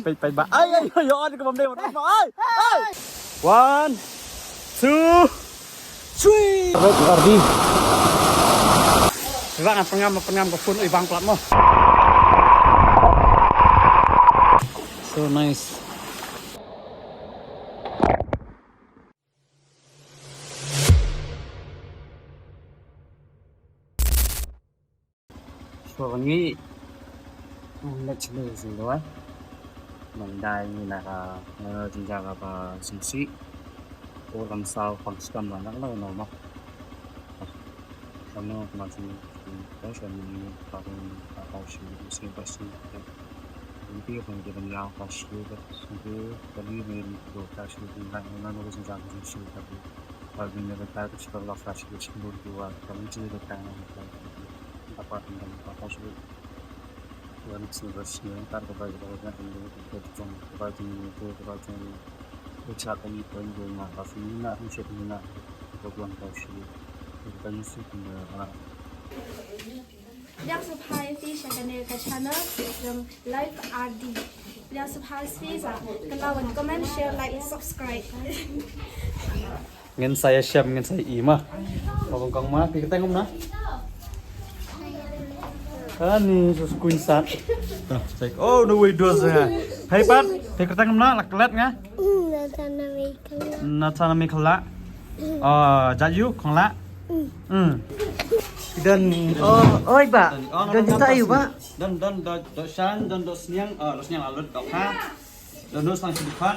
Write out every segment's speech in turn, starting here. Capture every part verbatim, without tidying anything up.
Peit, peit ba. Ai, ai, ai, ai, ka bam dei, ai, ai. One, two, three. Right, Ardi. Bang, pengam, pengam ka phone, oi, bang plat mo. So nice. So ngi, let's go sing doh. Ban dai ngi na ka, na ka jingjia kaba sngewsih. Ko lam saw kham stam la nak la no ma. Kano kama sing, sing, sing, sing, sing, sing, sing, sing, sing, sing, sing, sing, Biang sngewbha ïa phi sha kane ka channel jong Life R D. Biang sngewbha ïa phi sa ka la wan comment, share, like, subscribe. Ngin sa ïa shem, ngin sa ïa i ma. Ka bang kong ma, phi kyrteng kumno? Ani, sus kuin sat. Oh, no way, dos ha. Hai Pat, phi kyrteng kumno, lak let nga. Nathan Mekhala. Nathan Mekhala. Oh, jaju, kong la. Hmm. Dan, oh, oi ba. Dan kita ayu ba. Dan, dan, do, do shan, dan do sniang, oh, do sniang lalut, do kha. Don dos tang sdikhan.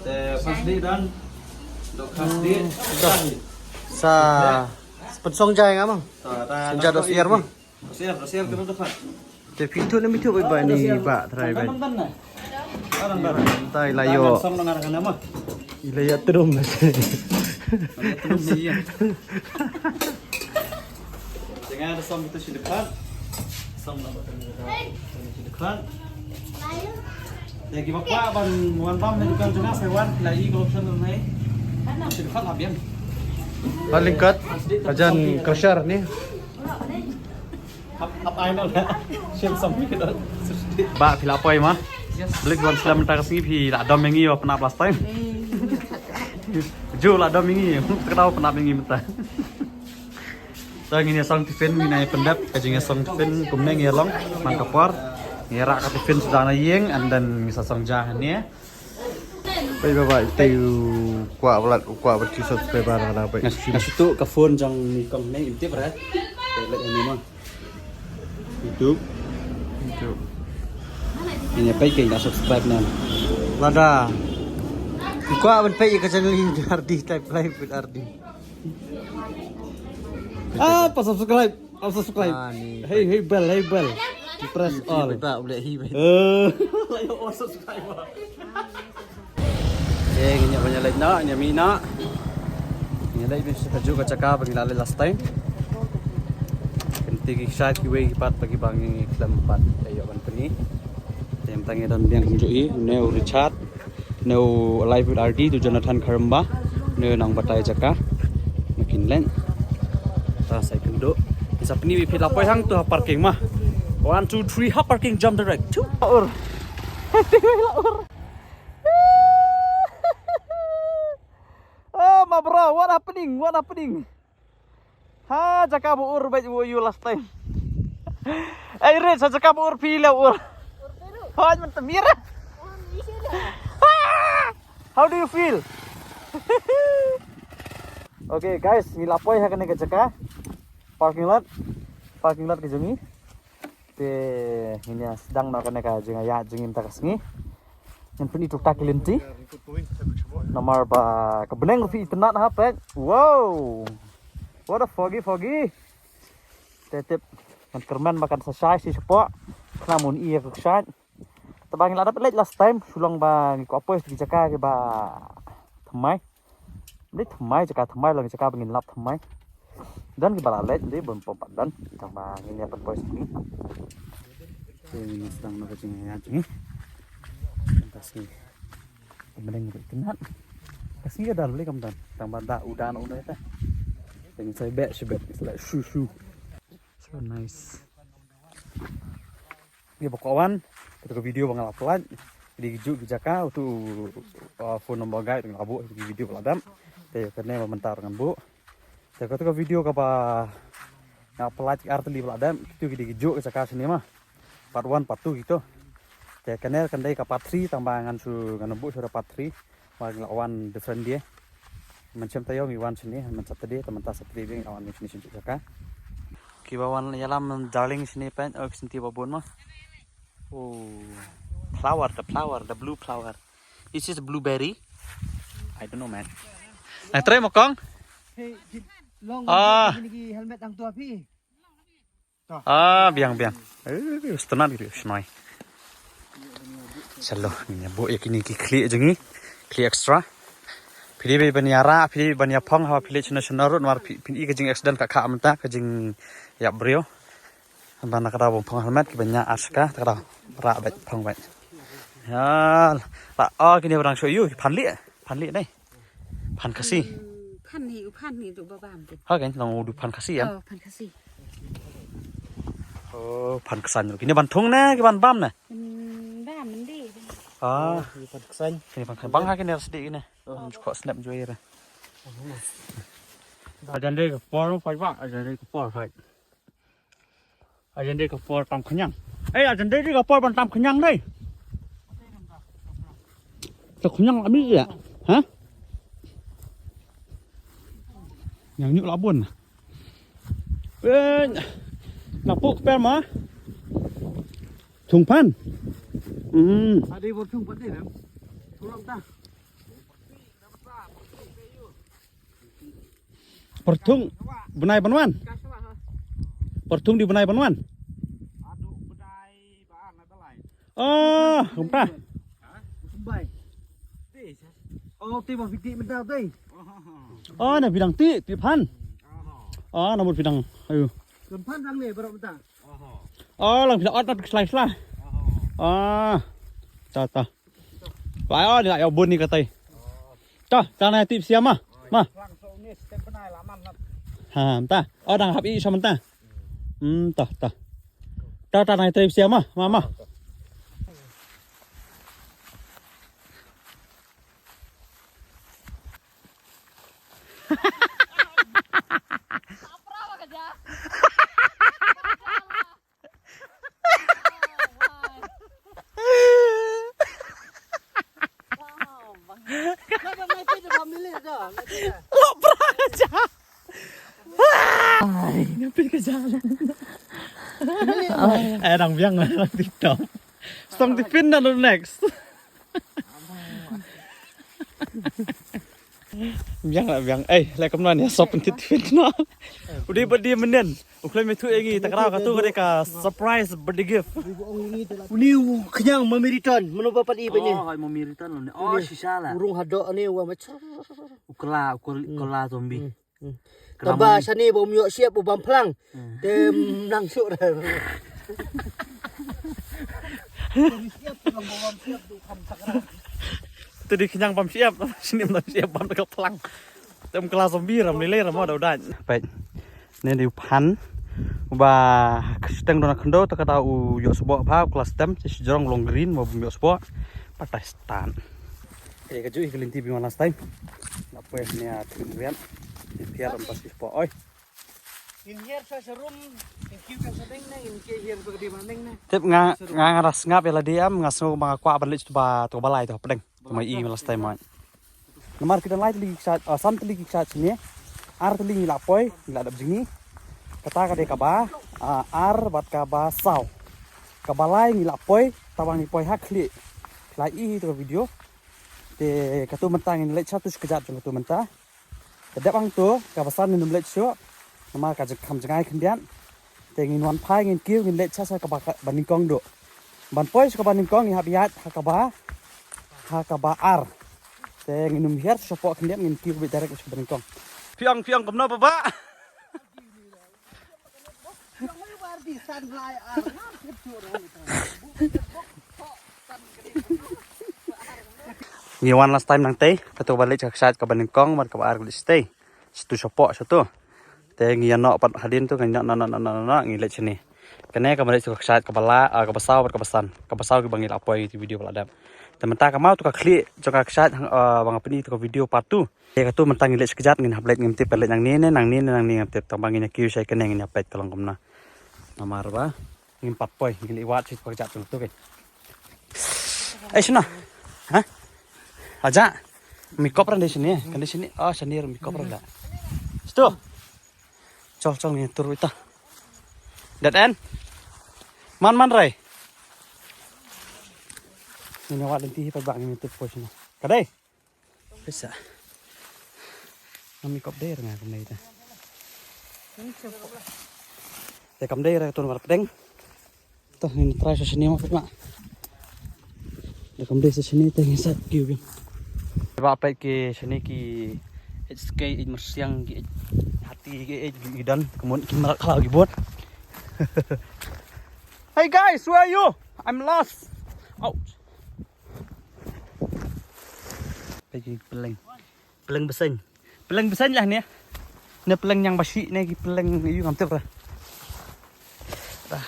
Te pas di don. Dok khas di. Sa pensong jai nga mo. Sa ta. Senja dos iar mo. Dos iar, dos iar kita dok khan. Te pitu ne mitu ba ni ba try ba. Tan tan na. Tan tan. Tai layo. Song dengan kan nama. Ila ya trum. Trum ni ya. Jangan ada song kita sdikhan. Song nama kita sdikhan. Te kiba kwah ban wan bam ha dukan jong nga, sa wan, la i ka option jong nga. Sdikhan hap biang. Paling kat, ajan crusher ni. Hap, hap ai na la. Shem sam ki don. Ba phi la poi ma. Blik wan slem ta ka sngi phi la dom ïa ngi ïa pynap last time. Ju la dom ïa ngi. Ka dau pynap ïa ngi mynta. Te ngin ïa song tiffin, ngin ïa pyndep ka jingïasong tiffin kumne ngi ïa long man ka por. Ngi ïa rah ka tiffin suda na ïing and then ngi sa song ja hangne. Bye bye bye. Te u kwah blat, u kwah bad ki subscriber la bye. Nga shu tuh ka phone jong ni kong ne im tip ra. Te leh ni ma. YouTube. YouTube. Ngin ïa peit ki da subscribe nan. Lada u kwah ban peit ïa ka channel ni R D, type live with R D. Ah, pa subscribe. Pa subscribe. Ah, ni. Hey, hey, bell, hey, bell. Press all. Ba, ba, boleh hi, ba. Eh, la ïoh all subscriber. Eh, ngi ïa ban ïa leit noh, ngi ïa mih noh. Ngi ïa leit mih sha kajuh ka jaka ba ngi la leit last time. Kynti ki shait kiwei ki pat ba ki ba ngi khlem pat ïa ban pyni. Te mynta ngi don biang kumjuh hi, ne u Richard. Ne u Live with R D, tu Jonathan Kharumba, ne nang batai jaka. Makin len. Ta sai kynduh. Sa pyni ïa phi la poi hangtu ha parking ma. One, two, three, ha parking, jump direct. Chu. Ur. Oh, my bro, what happening? What happening? Ha jaka ba ur bad u yu last time. Ai red sa jaka ba ur phi la ur. Hoi man tamir. How do you feel? Okay guys, ngi la poi ha kane ka jaka. Parking lot. Parking lot ka jong ngi. Te ngin ïa sdang noh kane ka jingïaid jong ngi mynta ka sngi. Ngin pyni tuktak ki lynti. Namar ba ka bneng ruh phi itynnad ha peit. Wow. What a foggy, foggy. Te tip ngan kyrmen ba kan sa shai shi shapoh. Khnang ban ïa ka shai. Te ba ngi la dep leit last time shu long ba ngi kwah poi sha ki jaka kiba thymmai. Ym dei thymmai, jaka thymmai, long jaka ba ngin lap thymmai. Don kiba la leit, ym dei ban pom pat don. Tang ba ngin ïa pynpoi sha ki. Te ngin sdang noh ka jingïaid jong ngi. Ka sngi. Ka bneng ruh itynnad. Ka sngi ka dal, ym dei kam don. Tang ba da u dan u dei ta. Ngi sa beh shibet, ngi sa leh shu shu. So nice. Ngi ba kwah wan, katu ka video ba nga la pynlait. Ki dei ki juh ki jaka, utu, uh, phone number guide nga la buh ki video ba la dep. Te kane ba mynta ngan buh. Te katu ka video kaba nga pynlait ki artylli ba la dep, kitu ki dei ki juh ki jaka shane ma. Part one, part two kitu. Te kane kan dei ka part three, tang ba ngan shu, ngan buh shuh da part three. Ba ngi la wan different day. Mynshem taïew ngi wan shane, myn Saturday, te mynta Saturday ngi la wan shane shane jaka. Kiba wan ïalam darling shane peit, oh, ki senti ba bun ma. Oh, flower, the flower, the blue flower. Is this blueberry? I don't know, man. Nang trei mo kong? Hey, di-, long Ah. Ini ki helmet hangtu api. Ah, biang, biang. Eh, stunat gitu, shnoi. Shalom, ngi buh ïa kine ki khlieh jong ngi. Khlieh extra. Phi dei ban ïarap, phi dei ban ïaphong, haba phi leit shano shano ruh, namar phi, phin i ka jing accident ka kha mynta, ka jingïap briew. Ba na ka daw bym phong helmet, kiba ñiah ar shaka, ta ka daw rah beit, phong beit. Ya, la, oh, kine ba dang shu ïoh, phan lieh, phan lieh dei. Phan Khasi. Hmm, phan hi, u phan hi, tu ba bam tu. Ha, kan, long u du phan Khasi, ya? Oh, phan Khasi. Oh, phan Ksan. Kine ban thung ne, ki ban bam ne? Hmm, bam, mandi. Ah. Oh, kine phan Ksan. Kine phan Ksan. Bang ha kine sdi kine. Oh, jukok snap joi re. Ajan dei ka por, fight bang, ajan dei ka por, fight. Ajan dei ka por tam khñiang. Eh, ajan dei ka por ban tam khñiang dei. Tam khñiang ami ya. Ha? Yang nyuk labun. Eh, napu kper ma. Thung phan. Hmm. Ade bor thung phan dei, em? Tolong ta. Pyrthung bnai ban wan. Pyrthung dei bnai ban wan. Oh, kumta. Oh, te ba phi tih mynta te. Oh, na phi dang tih, tih phan. Oh, na mut phi dang. Ayo. Kan phan dang ne, baroh mynta. Oh, lang phi dang ot na phi slai slai. Ah. Ta, ta. Lai, oh, ni la ïa bun ni katai. Ta, ta na tip siam ma. Ma. Ha, ta. Oh, dang hap i sa mynta. Hmm, ta, ta. Ta, ta na tip siam ma, ma, ma. Lok pra ja. Ai, ngapi ka jalan. Eh, dang biang, dang TikTok. Stong tipin na lo next. Biang la biang. Eh, la kam nan ya sop ntit fit na. Udi badi menen. U khlem methu engi takra ka tu ka dei ka surprise birthday gift. Uni u khñiang mamiriton, mano ba padi ba ni. Oh, hai mamiriton ni. Oh, shisha la. Urung hadok ni wa mach. Ukla, ukla, ukla zombie. Hmm. Taba shane ba um ïoh siap u bam phlang. Hmm. Te nang suk dah. Tu di kenyang bam siap, sini bam siap bam dekat phlang. Tem kelas zombie ram lele ram ada udah. Baik. Ni di u phan. Uba kesteng dona khendo ta kata u ïoh sbok pha kelas tem si jrong long green ba um ïoh sbok. Patai stan. Eh, ka ju i ka lynti bima last time. Nak poi ni a thim riat. Ni piar am pas ki spot oi. In hiar sa serum, in kiu ka sedeng na, in kiu hiar sa di mandeng na. Tip nga, nga nga ras ngap ila diam, nga sngew ba nga kwah ban leit ba to balai to pedeng. Mai i last time mai. Namar kita lai teli ki ksat, ah, sam teli ki ksat sini. Ar teli ngi la poi, ngi la dap jingi. Kata ka dei kaba, ah, ar bad kaba saw. Kaba lai ngi la poi, taba ngi poi ha khlieh. Khlieh i to video. Te katu mynta ngin leit sha tu shi kjat jong katu mynta. Te dep hangtu kaba san ngin leit shuh. Namar ka jingkham jngai khyndiat. Te ngin wan phai ngin kiew ngin leit sha sha kaba ka, ba nyngkong duh. Ban poi sha kaba nyngkong ngi hap ïaid ha kaba, ha kaba ar. Te ngin ym hiar sha poh khyndiat ngin kiew beit direct sha kaba nyngkong. Phi ong, phi ong kumno baba? Ngi wan last time nangtei, katu ba leit sha ksat kaba nyngkong, bad kaba ar ka leit shatei. Shatu shapoh, shatu. Te ngi ïa noh pat hadien tu, ngi noh, noh, noh, noh, noh, noh, ngi leit shane. Kane ka ba leit sha ka kshaid kaba la, ah, kaba saw bad kaba san. Kaba saw kiba ngi la poi ïa ki video ba la dep. Te mynta ka maw tu ka khlieh jong ka kshaid, ah, ba nga pyni tu ka video part two. Te katu mynta ngi leit sha kjat, ngin hap leit, ngim tip ka leit nangne ne nangne ne nangne, ngim tip, tang ba ngin ïa kiew shai kane, ngin ïa peit ka long kumno. Namar ba ngim pat poi, ngin leit wad sha kjat tu tu ke. Ai shano? Ha? Aja. Mi kop ran de shane, kan de shane. Oh, shane mi kop ran da. Sto. Chol chol, ngin tur ita. Dead end. Man man rai. Ngin wad lynti hi pat ba ngin tip poi shano. Ka dei. Pisa. Ngam i kop dei ra nga kam dei ta. Te kam dei ra tun war pdeng. To ngin try sa shane ma put ma. Da kam dei sa shane te ngin sa kiew biang. Ba peit ki shane ki ej skei, ej myrsiang, ki ej hati, ki ej ki don, ka mut ki mrad khlaw ki bun. Hey guys, where are you? I'm lost. Ouch. Peit ki pylleng. Pylleng bseiñ. Pylleng bseiñ lah ne. Ne pylleng ñiang ba shi ne ki pylleng ïu ngam tip ra. Ah.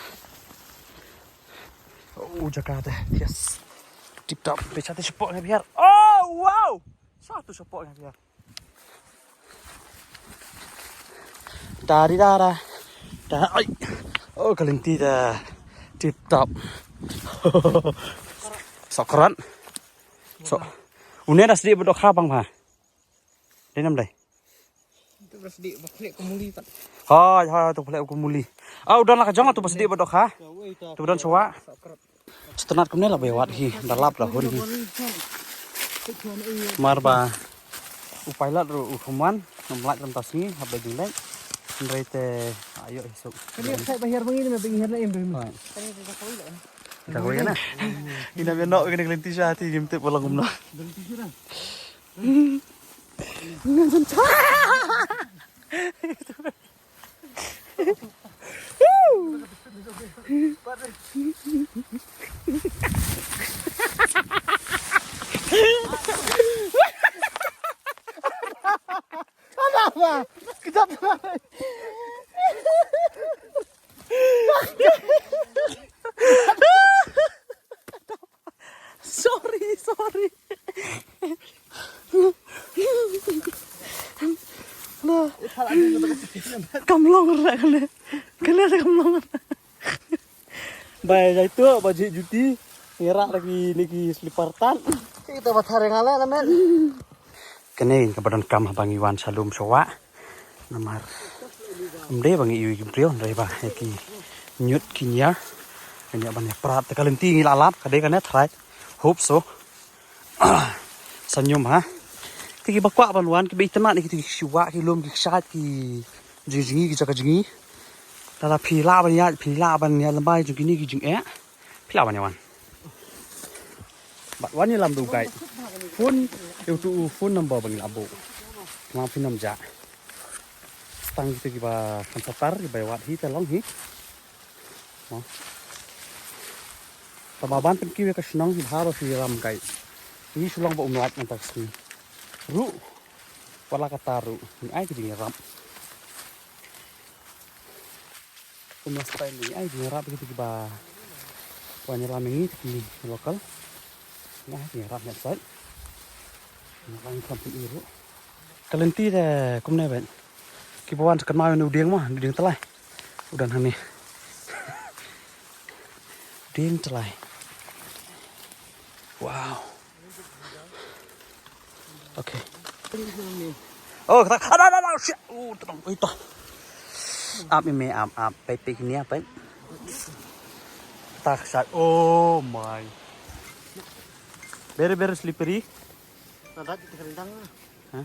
Oh, jaka te. Yes. Tip top. Peit sha te shapoh nga biar. Oh, wow. Sha tu shapoh nga biar. Da di da da. Da, ai. Oh, ka lynti da. Tip top. Sokran. So. Une da sdih ba dohkha bang pha. Dei nam dei. Tu ba sdih ba khlek ka muli pat. Hai, hai, tu khlek ka muli. Ah, u don la ka jong tu ba sdih ba dohkha. Tu ba don shuwa. Sngewtynnat kumne la ba ïa wad hi, da lap da hun hi. Mar ba u pilot ruh u kham wan, ngam lait ram ta sngi, hap da jingleit. Hynrei te ayo hi suk. Kane ka sait ba hiar ba ngi ne ba ngi hiar na em ba ngi. Hai. Kane ka kawei la. Ka kawei na. Ina ba noh kane ka lynti sha ti ngim tip ba long kumno. Lynti sha na. Kenapa? Kejap. Sorry, sorry. Lah. Kam long ra kane. Kane kam long ra. Bai jai tu ba ji juti. Ngi rah lagi ni ki slipper tan. Kita ba thar nga la na men. Kane ka ba donkam haba ngi wan sha lum sha wah. Namar ym dei ba ngi ïohi ki briew, hynrei ba ïa ki ñiut ki ñiar. Kane ban ïa prat te ka lynti ngi la lap, ka dei kane tharai. Hope so. Sa ñium ha. Te ki ba kwah ban wan, ki ba itynnat ïa ki, te ki shu wah ki lum, ki kshaid, ki jingjngi, ki jaka jngi. Lada phi lah ban ïaid, phi lah ban ïaid lymbai jong kine ki jingeh. Phi lah ban ïa wan. Bad wan ïalam da u guide. Phone, ïa utu u phone number ba ngi la buh. Namar phin ym jah. Tang kita kiba khamsatar, kiba ïa wad hi, te long hi. Mo. Tangba ban pynkiew ïa ka shnong, bha ba phi ïalam guide. Ngi shu long ba um lait mynta ka sngi. Ruh. Wat la katta ruh. Ngi ai ka jingïarap. Kum last time ngi ai jingïarap ïa kita kiba wan ïalam ïa ngi, kita ki local. Ngi ai jingïarap ïa sait. Ngi ai kam pyn-i ruh. Ka lynti te kumne bad. Kiba wan sa kynmaw ïa u dieng mo, u dieng tyllai. U don hangne. Dieng tyllai. Wow. Okay. Oh, kata, ada, ada, ada, shit. Oh, tenang, oi, toh. Ap, ime, ap, ap, peit, peit, kine, peit. Kata, shit. Oh my. Very, very slippery. Nah, that is rendang lah. Huh?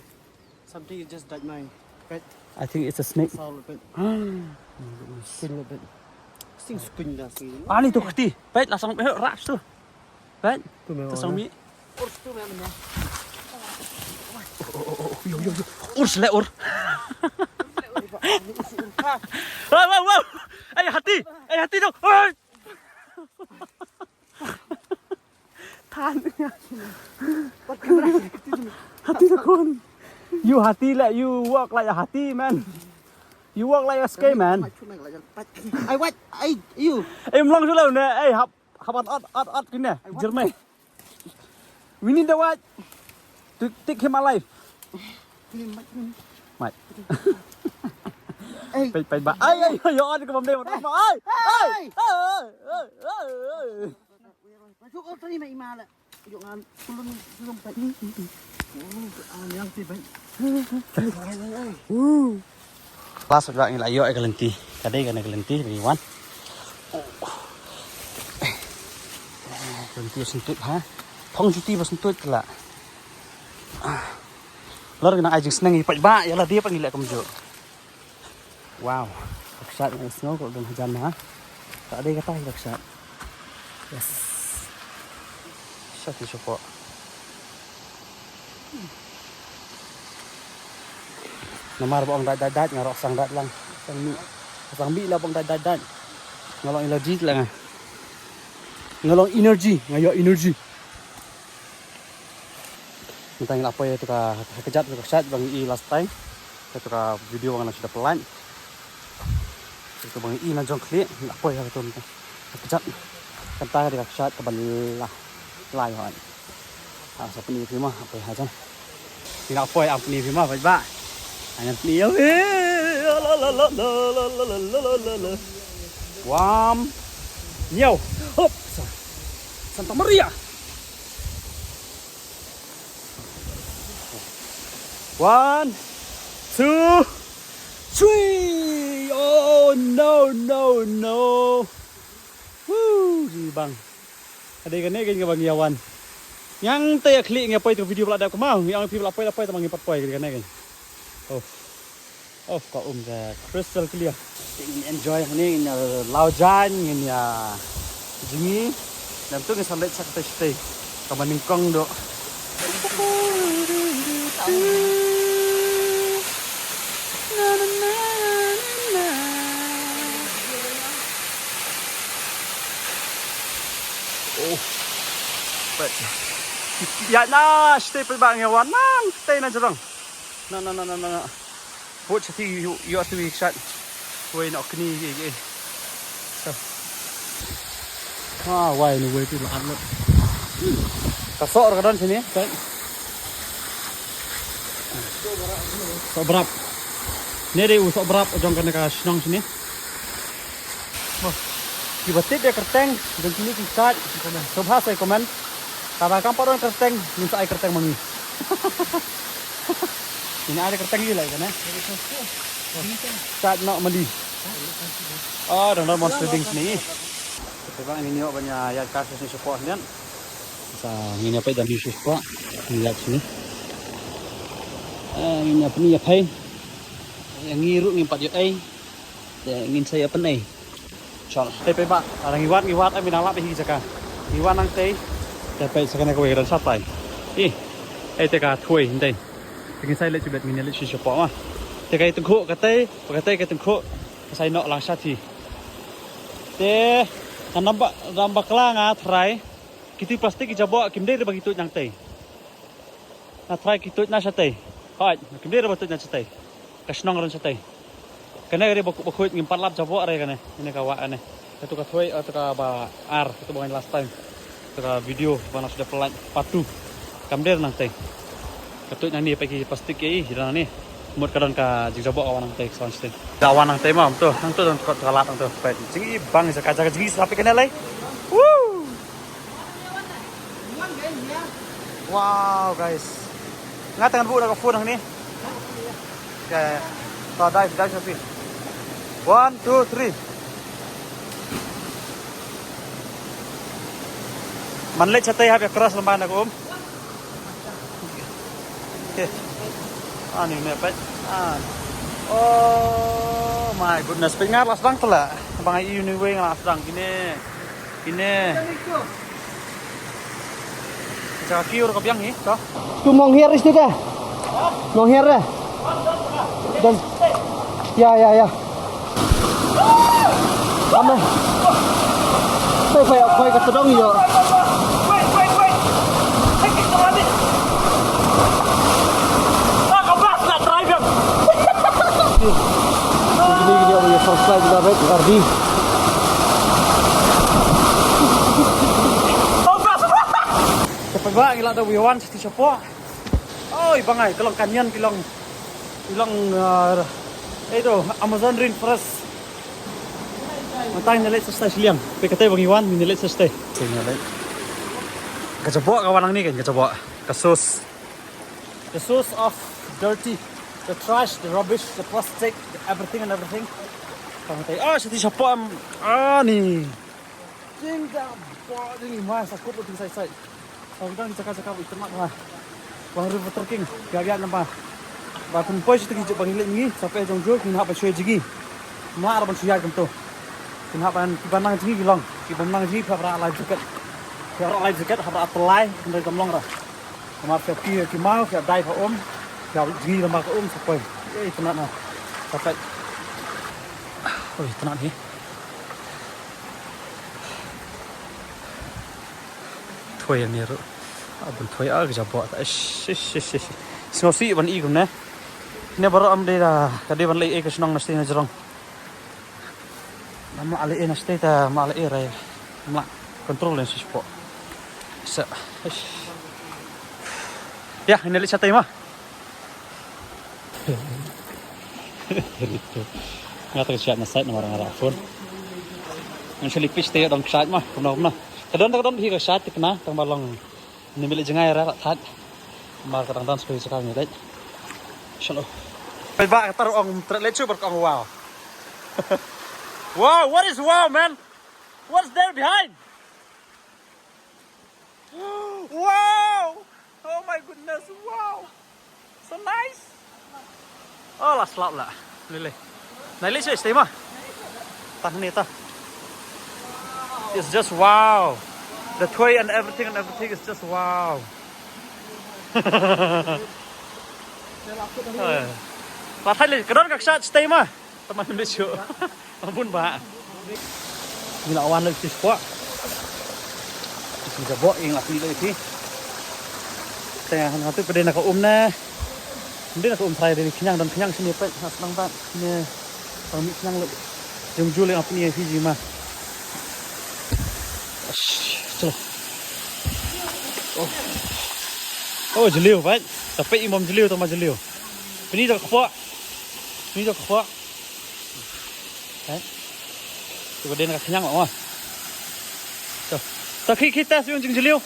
Something you just touch my pet. I think it's a snake. Saw pet. Oh my goodness. Sting pet. Sting sting dah sting. Ah, ni tu kati. Peit, la sang, eh, ras tu. Peit. Tu memang. Tu sang mi. Urs tu memang. Oh, oh, oh, oh, yo, yo, yo. Urs le, ur. Wow, wow, wow. Ay, hati. Ay, hati tu. Ay. Tan. Hati tu kon. You hati le, you walk like a hati, man. You walk like a skate man. Ai, wat, ai, you. Em long shu lo ne, ei, hap, hap at, at, at, at kine, Jermain. We need the what? To take him alive. Mate. Ei. Peit, peit ba. Ai, ai, ai, yo, ka bam dei. Ai, ai, ai, ai, ai. Masuk kau tadi mai imala. Yuk ngan kulun kulun pai. Oh, ah, yang ti pai. Last ba ngi la ïoh ïa ka lynti. Ka dei kane ka lynti ba ngi wan. Ka lynti sngewthuh ha. Phong shuti ba sngewthuh la. Lor ngi nang ai jingsneng ïa paidbah ïa lade pat ngi leh kumjuh. Wow. Ka kshaid ngi sngew ka don hajan ha. Ka dei kata hi ka kshaid. Yes. Sha ki shapoh. Namar ba ong dait dait dait nga rok sang dait lang. Sang mi. Sang mi la ba ong dait dait dait. Nga long energy lang. Nga long energy, nga ïoh energy. Mynta ngi la poi ïa tu ka kjat tu ka kshaid ba ngi i last time. Ïa tu ka video ba nga la shu da pynlait. Ïa tu ba ngi i na jong khlieh ngi la poi ïa tu mynta. Ka kjat. Kata ka dei ka kshaid kaba la lai hoi. Ah, sa pyni phi ma, poi ha jong. Ngi la poi am pyni phi ma, bait ba. Ngan pyni ïa phi. La la la la. Wam. Nyaw. Hop. Sa. Santa Maria. One, two, three. Oh, no, no, no. Woo, jibang. Ka dei kane kein kaba ngi ïa wan. Ngi hangtei ïa khlieh ngi ïa poi tu video ba la dep kmie. Ngi ong phi ba la poi la poi, tang ba ngi pat poi ka dei kane kein. Oh. Of ka um ka crystal clear. Ngin enjoy hangne, ngin ïa law jaiñ, ngin ïa jngi. Namar tu ngin sa leit sha katei shatei. Kaba nyngkong doh. Oh. Peit. Ïa na shatei peit ba ngi wan nangtei na jrong. Na na na na na. Put shatei ïoh ïoh tu ïa shat. Wei na kni ïa ïa. Ah, wai ni wei tu la at lut. Ka soh ka don sini, peit. Soh brap. Ne dei u soh brap jong kane ka shnong sini. Kiba tip ïa kyrteng jong kine ki kshaid, sngewbha sa comment. Tangba kam pat don kyrteng, ngin sa ai kyrteng ma ngi. Ngin ai kyrteng ïa la kane. Kshaid Nohmali. Oh, dang don monster ding sini. Te ba ngin ïoh ban ïa ïaid kar sha sini shapoh sini. Sa ngin ïa peit da view shapoh. Ngin ïaid sini. Eh, ngin ïa pynïaid ïa phi. Ïa ngi ruh ngim pat ïoh ei. Te ngin sa ïa pynei. Chal. Te peit ba, ngi wad ngi wad, ai mi nang lap hi jaka. Ngi wad nangtei. Te peit sa kane kawei ka don shatai. Ih. Ei te ka thwei hynrei. Te ngin sa ïa leit shibit, ngin ïa leit shi shapoh ma. Te ka ïa tyngkhuh katei, ba katei ka tyngkhuh. Ka sa ïa noh lang shatai. Te ngan nang ba, nang bakla nga trai. Kitu plastik ki jaboh kim dei ruh ba ki tuid nangtei. Na trai ki tuid na shatei. Hooid, kim dei ruh ba tuid na shatei. Ka shnong ruh shatei. Kane ka dei ba, ba khuid ngim pat lap jaboh re kane. Ine ka wah kane. Katu ka thwei, katu ka ba ar, katu ba ngan last time. Katu ka video ba nga shu dep pynlait part two. Kam dei nangtei. Ka tuid nangne peit ki plastik ki i, ki don nangne. Mut ka don ka jingjaboh ka wan nangtei, ka sa wan shatei. Ka wan nangtei ma, to, hangto don ka, ka lad hangto. Peit, jingibang jaka, jaka jingïasyrap kane lei. Woo! Wow, guys. Nga tang buh da ka phone hangne. Ya, ya, ya. To dive, dive sha phi. One, two, three. Man leit shatei hap ïa cross lem bad na ka um. Okay. Ani ne peit. Ah. Oh my goodness, peit nga la sdang tela. Ba nga ïohi une uwei nga la sdang kine. Kine. Ka kiur ka biang hi, to. Tu nong hiar isti ka. Nong hiar ya. Dan. Ya, ya, ya. Ame. Pei, pei, pei ka tdong ïoh. Wait, wait, wait. Take it to Adi. Ah, ka bas na drive. Slide da bek ardi. Te pynban ngi la da wi wan sha ti shapoh. Oi, bangai, ka long canyon, ka long, ka long, uh, eh, to, Amazon rainforest. Mynta ngin leit sa stai shiliang. Pe kata ba ngi wan, ngin leit sa stai. Te ngin leit. Ka jaboh ka wan nangne kan, ka jaboh. Ka source. The source of dirty, the trash, the rubbish, the plastic, the everything and everything. Ka mynta, ah, sha ti shapoh, ah, ni. Jingjaboh jingmai sa kut u ting sai sai. Sa u dang jaka jaka u itynnad ha. Wang river trekking, ïa ïa namba. Ba pynpoi sha ti ki jaka ba ngi leit ngi, sa peit jong jong, kin hap ban shuwa jong ngi. Mla ar ban shuwa jong to. Kin hap ban ki ban nang jong ngi ki long. Ki bym nang jong ngi phi hap rah life jacket. Phi hap rah life jacket, hap rah tylli, hynrei kam long rah. Namar phi hap pie ki maw, phi hap dive ha um. Phi hap jngi namar ka um sa poi. Ei, itynnad na. Sa peit. Oi, itynnad hi. Thoi ïa ni ruh. Ah, bun thoi ah, ka jaboh ta. Ish, ish, ish, ish. Sngewsih ban i kumne. Ne baroh ym dei da, ka dei ban leit ei ka shnong na shnong na jrong. Namar ale ei na shnong ta, namar ale ei rai. Namar control ïa shisha. Sa, ish. Ïa, ngin leit shatai ma. Nga ta ka shait na sait namar nga rah phone. Ngan shu leit pitch te dang shait ma, kumno kumno. Ka don ka don hi ka shait te kane, tang ba long. Ni mih leit jngai ra thait. Namar ka dang don shuh jaka ngi leit. Shalo. Peit ba ka tar ong tret leit shuh bar ka ong wow. Wow, what is wow, man? What's there behind? Wow! Oh my goodness, wow! So nice! Oh, la slap la. Lele. Nai lele shuh, stay ma. Tah ni tah. It's just wow. The toy and everything and everything is just wow. Eh. La thait lele, ka don ka kshat, stay ma. Tama nang dei shuh. Ampun ba. Ngi la wan leit sha spot. Sha spot ïa ngi la pynleit phi. Te nga han hatu ka dei na ka um ne. Dei na ka um trai dei khñiang don khñiang shane peit ha sdang ba. Ne. Tang mih khñiang leit. Jong jul ïa nga pynïa phi jingma. Ash, chalo. Oh. Oh, jylliew peit. Ta peit i mom jylliew tang ma jylliew. Pynïa da ka kpoh. Pynïa da ka kpoh. Eh? Tu ka dei na ka khñiang la ma. To. To khie khie test ïa u jingjylliew.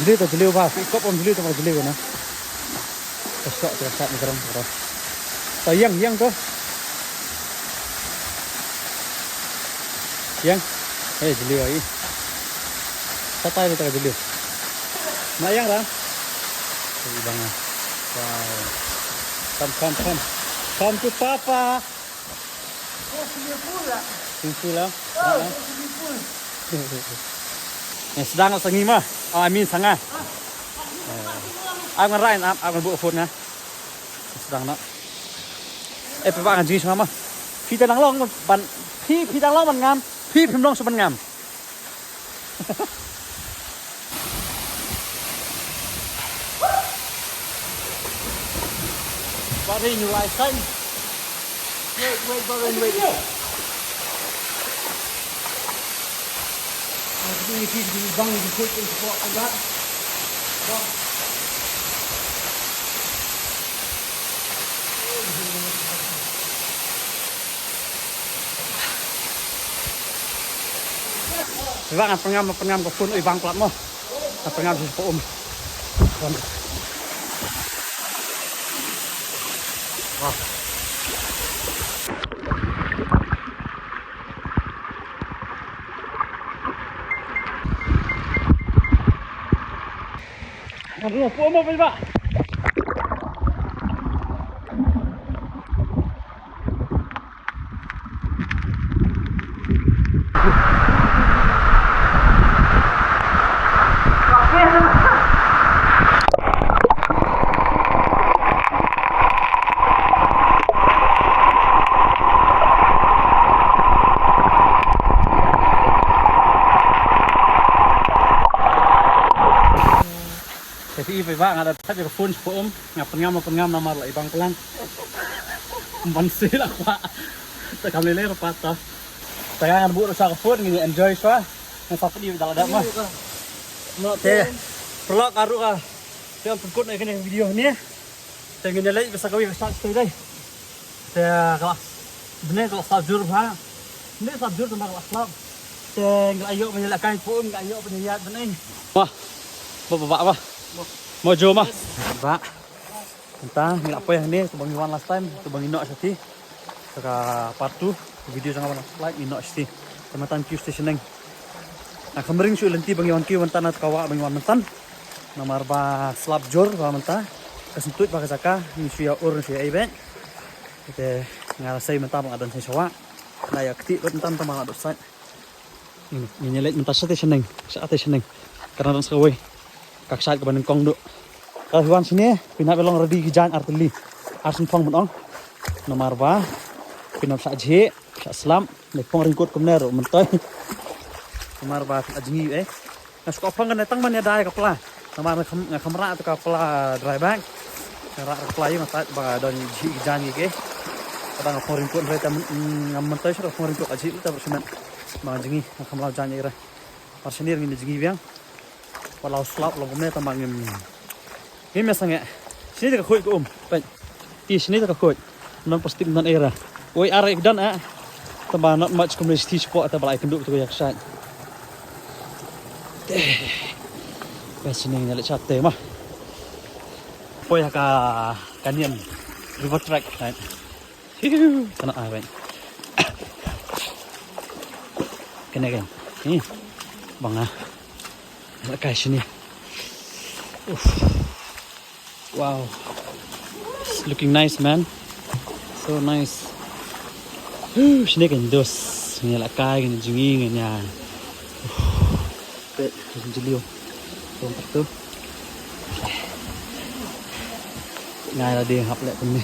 Jylliew to jylliew ba, i kop um jylliew to ba jylliew na. To shok to sat ni ka rong to. To ïeng ïeng to. Ïeng. Eh jylliew ai. Sa tai to ka jylliew. Ma ïeng ram. Ei bang. Wow. Come come come. Come to papa. Swimming pool ah. Swimming pool ah? Oh, swimming pool. Eh, sdang sa ngi ma. Oh, I mean sa nga. Eh, I'm gonna ride up, I'm gonna book a phone nga. Sdang na. Eh, phi ba ngan jingis nga ma. Phi ta nang long ban, phi, phi ta nang long ban ngam. Phi phim long shuh ban ngam. What in your lifetime? Wait, wait, brother, wait. Ba nga pynngam, pynngam ka phone, oi bang plat mo. Nga pynngam sha ka um. Aduh, apa mau, Pak? Te phi i phi ba nga da thap ïa ka phone sha ka um, nga pynngam, pynngam namar la i bang klang. Ban sih la kwah. Te kam lei lei ruh pat ta. Te ngan buh ruh sa ka food, ngin enjoy shuwa. Ngan sa pynïoh da lada ma. Te paralok, ka ruh ka, te ym pynkut ïa kane ka video hangne. Te ngin ïa leit bad sa kawei ka shot shatei dei. Te ka la, bneng ka la slap jur bha. Bneng slap jur, tang ba ka la slap. Te nga la ïoh ban ïalehkai pum, nga la ïoh ban ïaid bneng. Wah. Ba ba ba ba. Mo jo ma. Ba. Mynta ngi la poi hangne, to ba ngi wan last time, to ba ngi noh shatei. Te ka part two video jong nga ba ngi la slide, ngi noh shatei. Te mynta ngi kiew shatei shaneng. Nga khlem ring shuh lynti ba ngi wan kiew mynta na to ka wah ba ngi wan mynta. Namar ba slap jur ba mynta. Ka sngewthuh ba ka jaka, ngi shu ïa ur, ngi shu ïa ei beit. Te nga la sei mynta ba nga don sha wah. Nga ïa kti beit mynta, mynta ba nga don sait. Ngin, ngin ïa leit mynta shatei shaneng, shatei shaneng. Ka dang don sa kawei. Ka kshaid kaba nyngkong duh. Ka wan shane, phin hap ban long ready ki jaiñ ar tylli. Ar sngewthuh ban ong. Namar ba phin hap shah jhieh, shah slap, ne phong raincoat kumne ruh myntoi. Namar ba phin hap jngi eh. Nga shu kwah phong kane tang ban ïada ïa ka pla. Namar nga kham, nga kham rah ïa ka pla dry bag. Nga rah ïa ka pla ïa nga tait ba don jhieh ki jaiñ ki. Ka dang nga phong raincoat hynrei te, mm, ngam myntoi shuh da phong raincoat, ka jhieh te ba shu met. Ba nga jngi, nga kham law jaiñ ïa ka. Mar shane ngin jngi biang. Wat la u slap long kumne tang ba ngim, ngim ïa sangeh. Shane te ka khuid ka um. Peit. Te shane te ka khuid. Nang plastik nang era. Oi, ara ik dan eh. Tang ba not much kumne, shi ti shi poh te ba la ïakynduh tu ïa ka shait. Te. Best shane ngin ïa leit shatei ma. Poi ha ka, ka Niam River Track, right? Hiu, kana ai, right? Kane kan. Ni. Bang ah. Lehkai shane. Uff. Wow. It's looking nice, man. So nice. Huh, shane kan dos. Ngin ïa lehkai, ngin ïa jngi, ngin ïa. Uff. Peit, jngi jylliew. Tong tu. Ngai la dei hap leh kumne.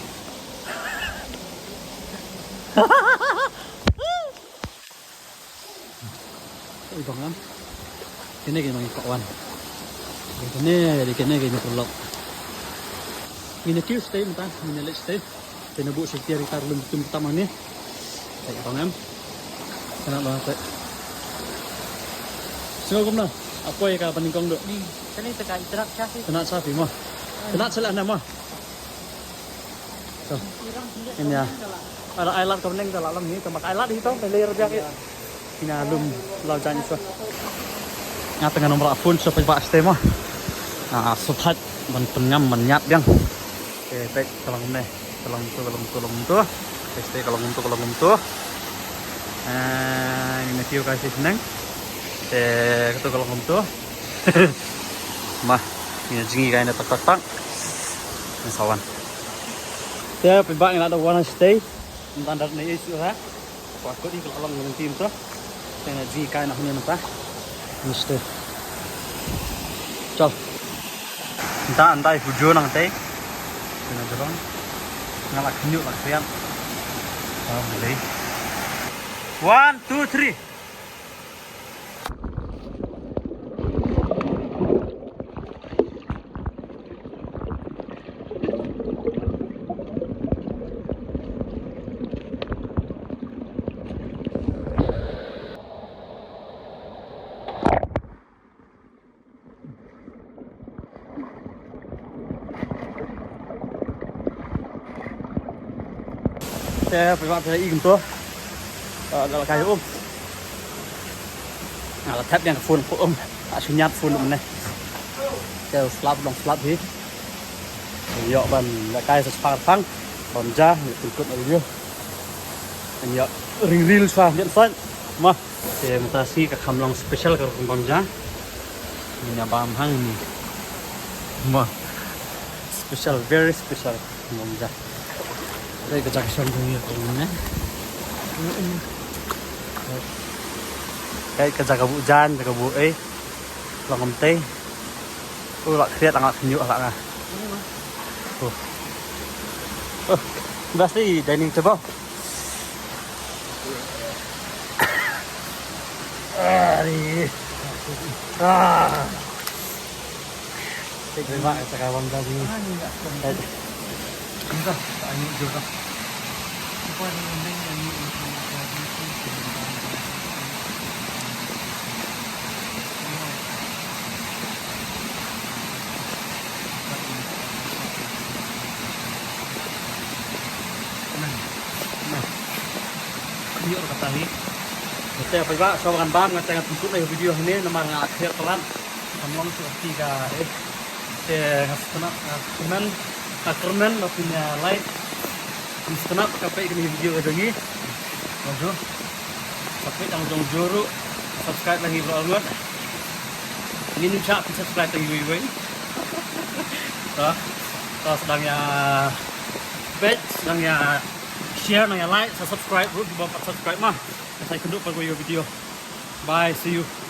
Ui, bang am. Kane ka nongïakhun. Kane, kane ka nongïakhun. Ngin ïa kiew shatei mynta, ngin ïa leit shatei. Te na buh shatei ri tar lum tum tam ne. Te bang am. Kane la te. Sngewbha kumno? Apoi ka panyngkong duh. Ni, kane te ka itrak shatei. Kane shatei mo. Kane shatei na mo. So, ini ya. Ada ai lad ka bneng ka la long hi, tang ba ai lad hi to, te lei rbiak hi. Ina lum law jaiñ shuwa. Nga tang ngan ym rah phone shuwa, peit ba shatei mo. Ah, shu thait ban pynngam ban ñiad biang. Te peit ka long ne, ka long tu, ka long tu, ka long tu. Te shatei ka long tu, ka long tu. Ah, ini tiu ka shatei shaneng. Te ka tu ka long tu. Ma, ngin jngi kai na tak tak tak. Ngin sa wan. Te phi ba ngin da wan shatei. Ntan dat na isu ha. Kwa kut i ka long ngin tim to. Te ngin jngi kai na huni na ta. Ngin shatei. Chal. Nta andai hujo nang tei. Ngin jrong. Nga la khñiuh la kriat. Ba lei. One, two, three. Te phi ba phi i kumto. Eh, la kai um. Nga la thep ïa ka phone ko um. Ah, shu ñiad phone um ne. Te slap long slap hi. Ïoh ban la kai sa spar phang. Bam ja, ïoh pynkhot ïa. Ïoh ring ril shuwa ïa san. Ma. Te mynta sngi ka kham long special ka rukom bam ja. Ngin ïa bam hangne. Ma. Special, very special bam ja. Te ka jaka shong jong ngi ka long ne. Te ka jaka buh jan, jaka buh ei. Long kumtei. U la kriat, la nga khñiuh la nga. Oh. Oh, best dining table. Ari. Ah. Take the back, sa ka bam ja jong ngi. Te paidbah, shuwa ba ngan bam, nga te ngan pynkut ïa ka video hangne namar nga la thiah palat. Kam long shuh kti ka, eh. Te nga sngewtynnat, nga kyrmen, nga kyrmen ba phin ïa like. Nga sngewtynnat ka peit kane ka video ka jong ngi. Ka jong. Ka peit ka jong jong ruh. Subscribe lang ngi baroh arngut. Ngin ym shah phi subscribe lang ngi wei wei. To, to sdang ïa peit, sdang ïa share, sdang ïa like, sa subscribe ruh kiba ym pat subscribe ma. Sa ïakynduh pat ïa ka video. Bye, see you.